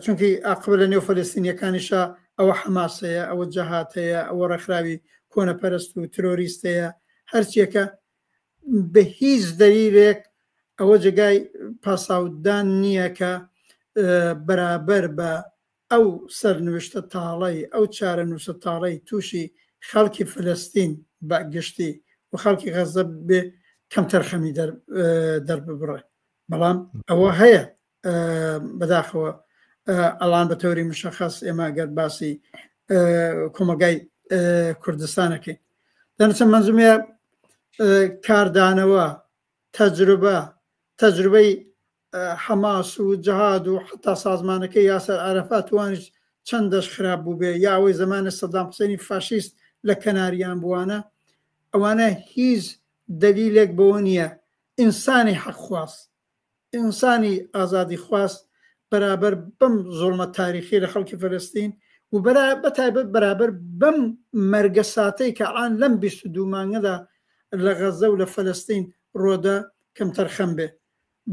چونکی ئاقبە لە نێو فەلەستینیەکانیشا ئەوە حەماس هەیە ئەوە جەهاد هەیە ئەوە ڕێکخراوی کۆنەپەرست و ترۆریست هەیە هەرچیەکە بە هیچ دەلیلێک ئەوە جێگای پاساودان نییە کە بەرابەر بە ئەو سەرنوشتە تاڵەی، ئەو چارەنووسە تاڵەی تووشی خەڵکی فلستین بە گشتی و خەڵکی غەززە بێ کەمتەرخەمی دەرببڕێ. بەڵام ئەوە هەیە بەداخەوە ئەڵان بە تەوری مشەخەس ئێمە گەر باسی کۆمەڵگای کوردستانەکەین دەنووسم مەنزومەیە کاردانەوە تەجروبە تەجروبەی حەماس و جەهاد و حەتا سازمانەکەی یاسەر عەرەفات وانیش چەندەش خراپ بووبێ یا ئەوەی زەمانی سەدام حوسێنی فاشیست لە کەناریان بووانە ئەوانە هیچ دەلیلێک بەوە نییە ئینسانی حەقخواز ئینسانی ئازادیخواز بەرابەر بەم زوڵمە تاریخی لە خەڵکی فەلەستین و بە تایبەت بەرابەر بەم مەرگە ساتەی کە ئان لەم 22 مانگەدا لە غەزە و لە فەلەستین ڕۆدە کەمتەرخەم بێ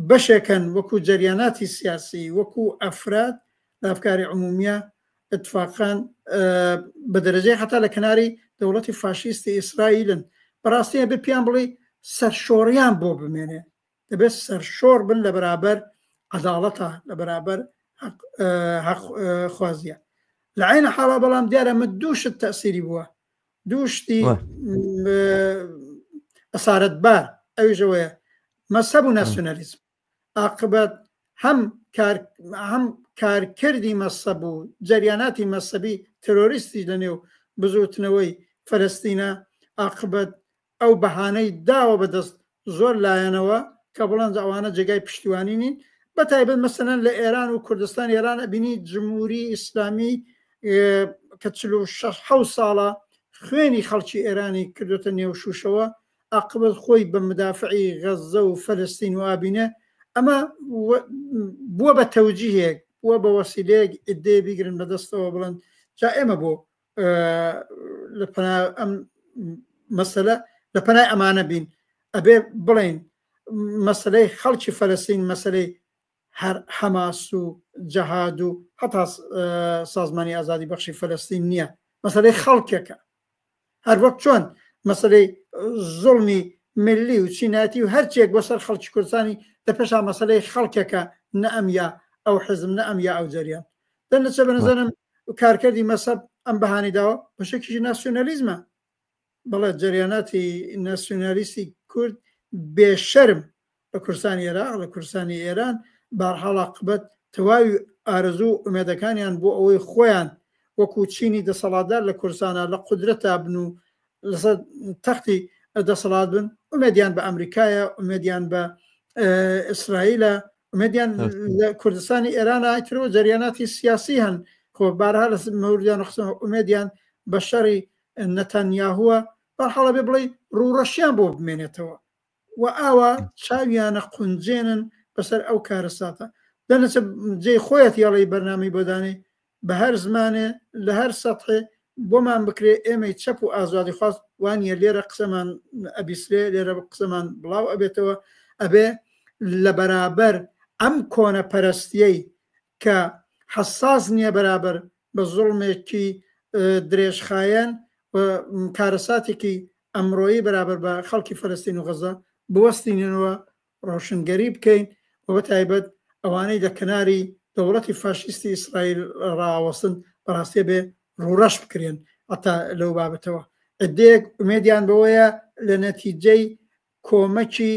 بەشێکن وەکو جەریاناتی سیاسی وەکو ئەفراد لە ئەفکاری عمومیە اتفاقا بە دەرەجەی حتا لە کەناری دەوڵەتی فاشیستی ئیسرائیلن بەڕاستی ئەبێ پێیان بڵێ سەرشۆڕیان بۆ بمێنێ دەبێت سەرشۆڕ بن لە بەرابەر عەداڵەتە لە بەرابەر حەق خوازیە لە عینە حاڵا بەڵام دیارە من دوو شت تەسیری بووە دوو شتی ئەسارەتبار ئەویش ئەوەیە مەسەب و ناسیۆنالیزم ئاقبەت هەم کار هەم کارکردی مەسەب و جەریاناتی مەسەبی ترۆریستی لە نێو بزوتنەوەی فەلەستینە ئاقبەت ئەو بەهانەی داوە بەدەست زۆر لایەنەوە کە بڵێن ئەوانە جێگای پشتیوانی نین بە تایبەت مەسەلەن لە ئێران و کوردستان ئێران ئەبینی جمهوری ئیسلامی کە 46 ساڵە خوێنی خەڵکی ئێرانی کردوتە نێو شوشەوە عاقبەت خۆی بە مدافعی غەززە و فەلەستین و ئابینە ئەمە بووە بە تەوجیهێک بووە بە وەسیلەیەک ئیدێ بیگرن بەدەستەوە بڵێن جا ئێمە بۆ لە پەنا ئەم مەسەلە لە پەنای ئەمانە بین ئەبێ بڵێن مەسلەی خەڵکی فەلەستین مەسلەی هەر حەماس و جەهاد و هەتا سازمانی ئازادی بەخشی فەلەستین نییە مەسلەی خەڵکێکە هەر وەک چۆن مەسلەی زوڵمی ملی و چینایەتی و هەرچێک بۆ سەر خەڵکی کوردستانی لە پێشا مەسلەی خەڵکێکە نە ئەم یا ئەو حزب نە ئەم یا ئەو جەریان دەنەچە بەنەزەرم کارکردی مەسەب ئەم بەهانی داوە بەشێکیشی ناسیۆنالیزمە بەڵێ جەریاناتی ناسیۆنالیستی کورد بێشەرم لە کوردستانی عێراق لە کوردستانی ئێران بارحاڵ عاقبەت تەواوی ئارەزوو و ئومێدەکانیان بۆ ئەوەی خۆیان وەکو چینی دەسەڵاتدار لە کوردستانا لە قودرەتا بن و لەسەر تەختی دەسەڵات بن ئومێدیان بە ئەمریکایە ئومێدیان بە ئیسرائیلە ئومێدیان لە کوردستانی ئێران ئایترەوە جەریاناتی سیاسی هەن خۆ بارها لە مەوردیان خستن ئومێدیان بە شەڕی نەتانیاهووە بەرحاڵە بێ بڵێ ڕووڕەشیان بۆ بمێنێتەوە و ئاوا چاویانە قونجێنن بەسەر ئەو کارەساتە دەنەچە جێی خۆیەتی ئەڵێی بەرنامەی بۆ دانێ بە هەر زمانێ لە هەر سەتحێ بۆمان بکرێ ئێمەی چەپ و ئازادیخواز وانیە لێرە قسەمان ئەبیسرێ لێرە قسەمان بڵاو ئەبێتەوە ئەبێ لە بەرابەر ئەم کۆنە پەرستیەی کە حەساس نییە بەرابەر بە زوڵمێکی درێژخایەن و کارەساتێکی ئەمڕۆیی بەرابەر بە خەڵکی فەلەستین و غەزە بوەستیننەوە، ڕۆشنگەری بکەین و بە تایبەت ئەوانەی لە کەناری دەوڵەتی فاشیستی ئیسرائیل ڕاوەستن بەڕاستی بێ ڕووڕەش بکرێن هەتا لەو بابەتەوە عدەیەک ئومێدیان بەوەیە لە نەتیجەی کۆمەکی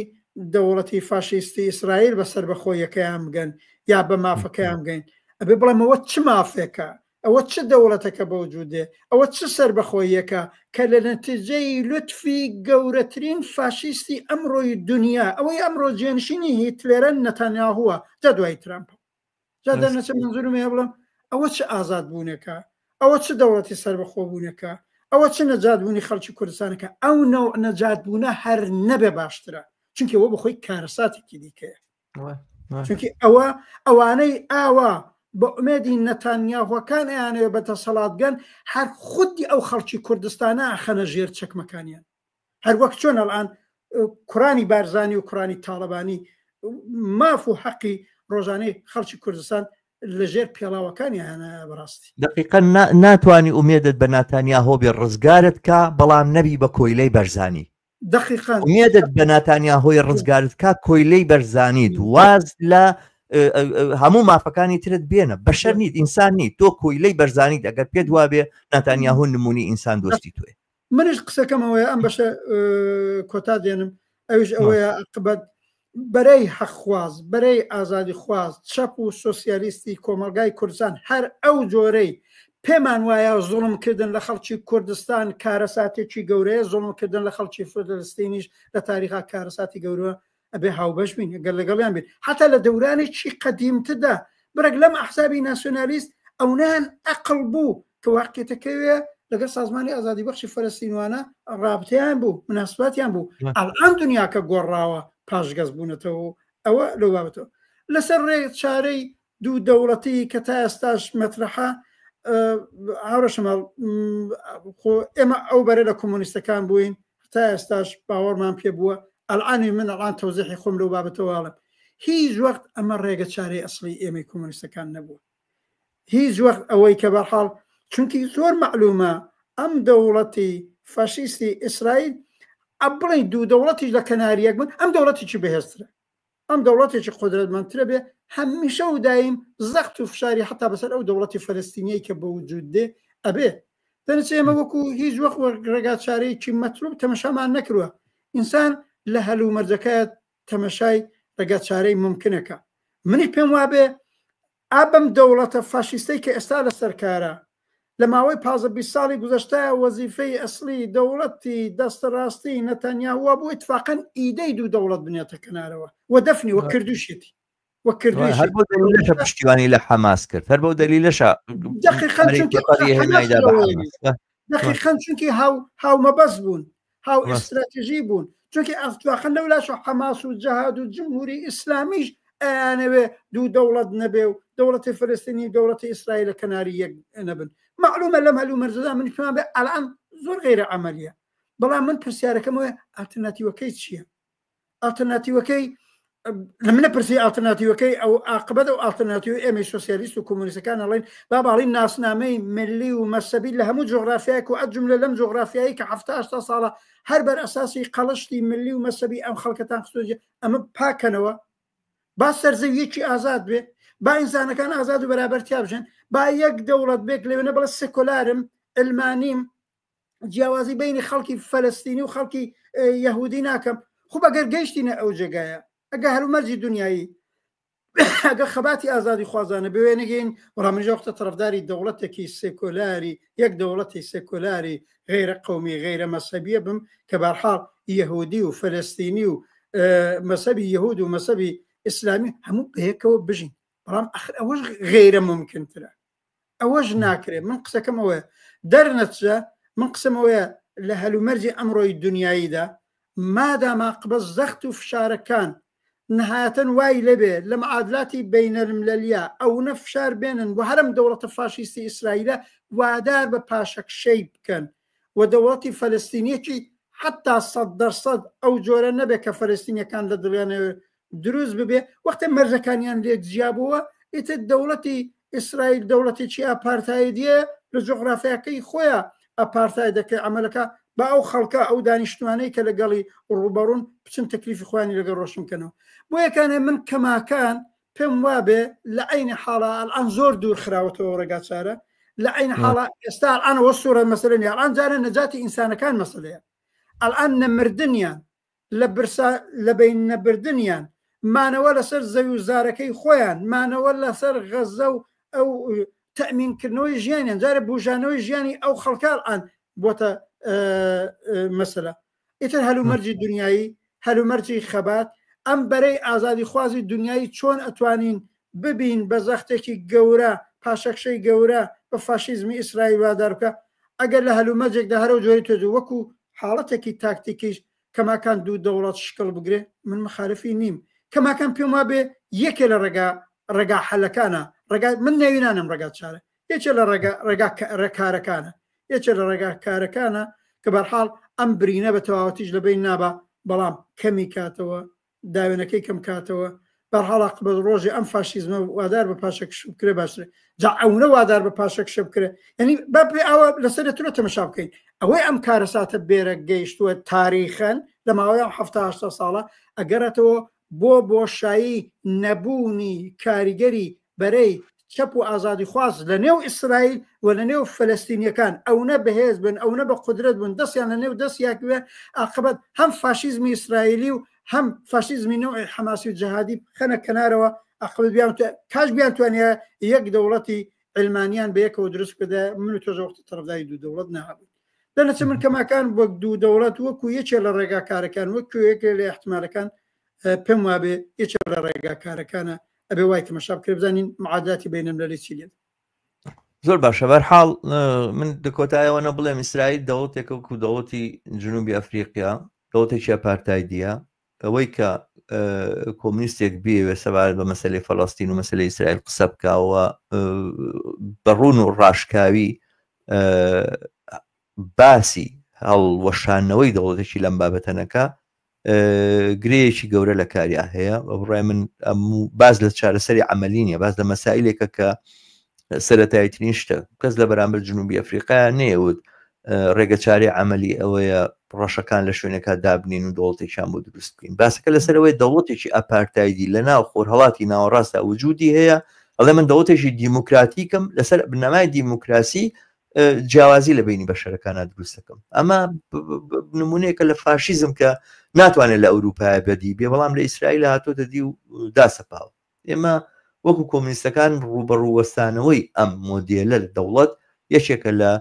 دەوڵەتی فاشیستی ئیسرائیل بە سەربەخۆیەکەیان بگەن یا بە مافەکەیان بگەین ئەبێ بڵێم ئەوە چ مافێکە ئەوە چ دەوڵەتەکە بەوجودێ ئەوە چ سەربەخۆیەکە کە لە نەتیجەی لوتفی گەورەترین فاشیستی ئەمڕۆی دنیا ئەوەی ئەمڕۆ جێنشینی هیتلێرە نەتانیاهووە جا دوای ترامپ جا دەرنەچم منزورم هەیە بڵێم ئەوە چ ئازاد بوونێکە ئەوە چ دەوڵەتی سەربەخۆ بوونێکە ئەوە چ نەجات بوونی خەڵکی کوردستانەکە ئەو نەوع نەجات بوونە هەر نەبێ باشترە چونکە ئەوە بەخۆی کارەساتێکی دیکەیە چونکی ئەوە ئەوانەی ئاوا بە ئومێدی نەتانیاهوەکان ئەیانەوێ بە دەسەڵات گەن هەر خودی ئەو خەڵکی کوردستانە ئەخەنە ژێر چەکمەکانیان هەر وەک چۆن ئەڵان کوڕانی بارزانی و کوڕانی تاڵەبانی ماف و حەقی ڕۆژانەی خەڵکی کوردستان لەژێر پێڵاوەکانی هەنایە بەڕاستی. دەقیقەن ناتوانی ئومێدت بە ناتانیاهۆ بێ ڕزگارت کا بەڵام نەبی بە کۆیلەی بەرزانی. دەقیقەن. ئومێدت بە ناتانیاهۆی ڕزگارت کا کۆیلەی بەرزانیت واز لە هەموو مافەکانی ترت بێنە بەشەر نیت ئینسان نیت تۆ کۆیلەی بەرزانیت ئەگەر پێت وابێ ناتانیاهۆ نمونی ئینسان دۆستی تۆیە. منیش قسەکەم ئەوەیە ئەم بەشە کۆتا دێنم ئەویش ئەوەیە عقبەت بەرەی حەقخواز بەرەی ئازادی خواز چەپ و سۆسیالیستی کۆمەلگای کوردستان هەر ئەو جۆرەی پێمان وایە زوڵم کردن لە خەڵکی کوردستان کارەساتێکی گەورەیە زوڵم کردن لە خەڵکی فلستینیش لە تاریخا کارەساتی گەورە ئەبێ هاوبەش بین گەر لەگەڵیان بین حتا لە دەورانێکی قەدیمتردا بڕێک لەم ئەحزابی ناسیۆنالیست ئەونەیان ئەقڵ بوو کە واقعیەتەکەوێ لەگەڵ سازمانی ئازادی بەخشی فەلەستینوانە ڕابتیان بوو مناسباتیان بوو ئەلان دنیاکە گۆڕاوە پاشگەز بوونەتەوە ئەوە لەو بابەتەوە لەسەر ڕێ چارەی دوو دەوڵەتی کە تا ئێستاش مەترەحە هاوڕێ شەماڵ خۆ ئێمە ئەو بەرە لە کۆمۆنیستەکان بووین تا ئێستاش باوەڕمان پێ بووە ئەلعانی من ئەڵان تەوزیحی خۆم لەو بابەتەوە ئەڵێم هیچ وەخت ئەمە ڕێگە چارەی ئەسڵی ئێمەی کۆمۆنیستەکان نەبووە هیچ وەخت ئەوەی کە بەرحاڵ چونکی زۆر مەعلومە ئەم دەوڵەتی فاشیستی ئیسرائیل ئەبڵێ دوو دەوڵەتیش لە کەناریەک بن ئەم دەوڵەتێکی بەهێزترە ئەم دەوڵەتێکی قودرەتمەندترە بێ هەمیشە و دایم زەخت و فشاری حتا بەسەر ئەو دەوڵەتی فەلەستینیەی کە بە وجود دێ ئەبێ دەنەچێ ئێمە وەکو هیچ وەخت وەک ڕێگا چارەیەکی مەتلوب تەمەشامان نەکردوە ئینسان لە هەلومەرجەکە تەمەشای ڕێگا چارەی ممکنەکە منیش پێم وابێ ئا بەم دەوڵەتە فاشیستەی کە ئێستا لەسەر کارە، لە ماوەی 15 20 ساڵی گوزەشتە وەزیفەی ئەسڵی دەوڵەتی دەستە ڕاستی نەتانیاهو وا بوو ئیتفاقەن ئیدەی دوو دەوڵەت بنێتە کەنارەوە و دەفنی وە کردووشیەتی وە هەر کردوویشی بەو دەلیلەشە پشتیوانی لە حەماس کرد هەر بەو دەلیلەشە دەقیقەن پارەی چونکی قەتەری حەماس هێنایدا بە لەوەیە حەماس. بە. دەقیقەن چونکی هاو هاومەبەست بوون هاو ڕاست. ئیستراتیژی بوون چونکی ئەفتواخن لەولاش حەماس و جەهاد و جمهوری ئیسلامیش ئەیانەوێ دوو دەوڵەت نەبێ و دەوڵەتی فلستینی و دەوڵەتی ئیسرائیل لە کەناری یەک نەبن مەعلومە لەم هەلومەرجەدا من پێمان بێ ئەلان زۆر غەیرە عەمەلیە بەڵام من پرسیارەکەم ئەوەیە ئالتەرناتیوەکەی چییە ئالتەرناتیوەکەی لە منە پرسی ئالتەرناتیوەکەی ئەو ئاقبەت ئەو ئالتەرناتیو ئێمەی سۆسیالیست و کۆمۆنیستەکان ئەڵێن با باڵی ناسنامەی ملی و مەسەبی لە هەموو جۆغرافیایەک و ئەجملە لەم جۆغرافیایی کە هەفتا هەشتا ساڵە هەر بەر ئەساسی قەڵشتی ملی و مەسەبی ئەم خەڵکەتان خستۆجی ئەمە پاکەنەوە با سەرزەویەکی ئازاد بێ با ئینسانەکان ئازاد و بەرابەر تیا بژێن با یەک دەوڵەت بێک لەوێنە بڵێ سێکۆلارم علمانیم جیاوازی بینی خەڵکی فەلەستینی و خەڵکی یەهودی ناکەم. خۆ ئەگەر گەیشتینە ئەو جێگایە ئەگە هەلومەرجی دنیایی ئەگە خەباتی ئازادی خوازانە بوێنەگەین وەڵام منیش وەختە تەرەفداری دەوڵەتێکی سێکۆلاری یەک دەوڵەتی سێکۆلاری غەیرە قەومی غەیرە مەسەبیە بم کە بەرحاڵ یەهودی و فەلەستینی و مەسەبی یەهود و مەسەبی ئیسلامی هەموو بەیەکەوە بژین بەڵام ئەخر ئەوەش غەیرە ممکنترە ئەوەش ناکرێت من قسەکەم ئەوەیە دەرنەچە من قسەم ئەوەیە لە هەلومەرجی ئەمڕۆی دنیاییدا ماداما قبە زەخت و فشارەکان نهایەتەن وای لێبێ لە معادلاتی بەینەلملەلیە ئەونە فشار بێنن بۆ هەرم دەوڵەتە فاشیستی ئیسرائیلە وادار بە پاشەکشەی بکەن و دەوڵەتی فەلەستینیەکی حتا 100% ئەو جۆرە نەبێت کە فەلەستینیەکان لە دڵیانەوە دروست ببێ وەختێ مەرجەکانیان لێک جیابووە ئیتر دەوڵەتی ئیسرائیل دەوڵەتێکی ئاپارتایدیە لە جۆغرافیاکەی خۆیان ئاپارتایدەکەی عملەکە با ئەو خەڵکە ئەو دانیشتوانەی کە لەگەڵی ڕوبەڕون بچن تەکلیفی خۆیانی لەگەڵ ڕۆشن بکەنەوە بۆ یەکانێ من کەماکان پێم وابێ لە عینی حاڵا ئەلان زۆر دوور خراوەتەوە ڕێگا چارە لە عین حاڵا ئێستا ئەلان سوورە مەسەلەن ئەلان جارە نەجاتی ئینسانەکان مەسەلەیە ئەلان نەمردنیان لە برسا لەبەین نەبردنیان، مانەوە لەسەر زەوی و زارەکەی خۆیان، مانەوە لەسەر غەزە و ئەو تەئمین کردنەوەی ژیانیان، جارێ بوژانەوەی ژیانی ئەو خەڵکە ئەلئان بۆتە مەسەلە. ئیتر هەلومەرجی دنیایی، هەلومەرجی خەبات، ئەم بەرەی ئازادیخوازی دنیایی چۆن ئەتوانین ببین بە زەختێکی گەورە، پاشەکشەی گەورە بە فاشیزمی ئیسرائیل وادار بکا، ئەگەر لە هەلومەرجێکدا هەرەو جۆری تۆ وەکو حاڵەتێکی تاکتیکیش کەماکان دوو دەوڵەت شکڵ بگرێ من مخالفی نیم کەماکان پێم وابێ یەکێ لە ڕێگا ڕێگا حەلەکانە ڕێگا من ناوی نانم ڕێگا چارە یەکێ لە ڕێگا ڕێگا ڕێکارەکانە یەکێ لە ڕێگا کارەکانە کە بەرحاڵ ئەم برینە بە تەواوەتیش لەبەین نابا بەڵام کەمی کاتەوە داوێنەکەی کەم کاتەوە بەرحاڵ عاقبەت ڕۆژێ ئەم فاشیزمە وادار بە پاشەکشە بکرێ باشترە جا ئەونە وادار بە پاشەکشە بکرێ یعنی با پێ ئاوە لەسەر ترۆ تەمەشا بکەین ئەوەی ئەم کارەساتە بێرە گەیشتووە تاریخەن لە ماوەی ئەم هەفتا هەشتا ساڵە ئەگەڕێتەوە بۆ بۆشایی نەبوونی کاریگەری بەرەی چەپ و ئازادیخواز لە نێو ئیسرائیل و لە نێو فەلەستینیەکان ئەونە بەهێز بن ئەونە بە قودرەت بن دەستیان لە نێو دەستیان بێ ئاقبەت هەم فاشیزمی ئیسرائیلی و هەم فاشیزمی نەوعی حەماسی و جەهادی بخەنە کەنارەوە ئاقبەت بیان کاش بیانتوانیە یەک دەوڵەتی علمانیان بە یەکەوە دروست بکردایە من و تۆش وەختی تەرەفداری دوو دەوڵەت نەهابووین دەنەچە من کەماکان وەک دوو دەوڵەت وەکو یەکێ لە ڕێگا کارەکان وەکو یەکێ لە احتمالەکان پێم وابێ یەکێ لە ڕێگا کارەکانە ئەبێ وای تەمەشا بکرێ بزانین معادلاتی بینەملەلی چی لێ زۆر باشە بەرحاڵ من دکۆتایەوە نە بڵێم ئیسرائیل دەوڵەتێکە وەکو دەوڵەتی جنوبی ئەفریقیا دەوڵەتێکی ئەپارتایدیە ئەوەی کە کۆمنیستێک بێوێ سەبارەت بە مەسلەی فەلەستین و مەسلەی ئیسرائیل قسە بکەوە بە ڕوون و ڕاشکاوی باسی هەڵوەشانەوەی دەوڵەتێکی لەم بابەتەنەکە گرەیەکی گەورە لە کاریا هەیە بە بڕای من باز لە چارەسەری عملی نیە باز لە مەسایلێکە کە سەتایترین شتە کەس لە بەرامبەر جنوبی ئەفریقا نەیەوت ڕێگەچارەی عملی ئەوەیە ڕەشەکان لە شوێنەکە دابنین و دەوڵەتێکیان بۆ دروست بکەین باسەکە لەسەرەوەی دەوڵەتێکی ئەپارتایدی لە ناو خۆرهڵاتی ناوەڕاستدا وجودی هەیە ئەڵێ من دەوڵەتێکی دیموکراتیکم لەسەر بنەمای دیموکراسی جیاوازی لە بینی بەشەرەکانە دروست دەکەم ئەمە نمونەیەکە لە فاشیزم کە ناتوانێت لە ئەوروپای بەدی بێ بەڵام لە ئیسرائیل هاتۆتە دی و داسەپاوە ئێمە وەکو کۆمنیستەکان ڕوبەڕووەستانەوەی ئەم مۆدێلە لە دەوڵەت یەکێکە لە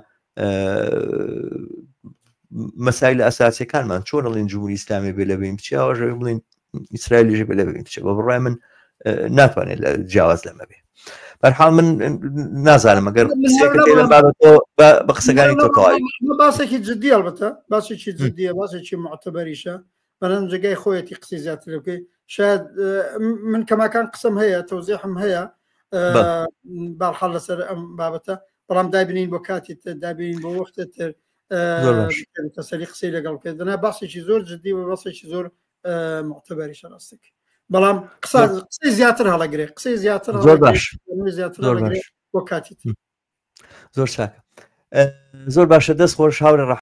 مەسایل ئەساسیەکانمان چۆن ئەڵێن جمهوری ئیسلامی بێ لە بین بچێ ئەوەش بڵێن ئیسرائیلیش بێ لە بین بچێ بە بڕای من ناتوانێت لە جیاواز لەمە بێ بەرحاڵ من نازانم ئەگەر بە قسەکانی تۆ تەواوی باسێکی جدی ئەڵبەتە باسێکی جدیە باسێکی معتبەریشە بەڵام جێگای خۆیەتی قسەی زیاتر بکەی شاید من کەماکان قسەم هەیە تەوزیحم هەیە باڵحاڵ لەسەر ئەم بابەتە بەڵام دابنین بۆ کاتی تر دابین بۆ وەختە تر تەسەلی قسەی لەگەڵ بکەێت دەنا باسێکی زۆر جدی و باسێکی زۆر معتبەریشە ڕاستێک بەڵام قسە قسەی زیاتر هەڵەگرێ قسەی زیاتر زۆر باش زیاتر بۆ کاتی تر زۆر چاکە زۆر باشە دەست خۆش هاورە ڕح.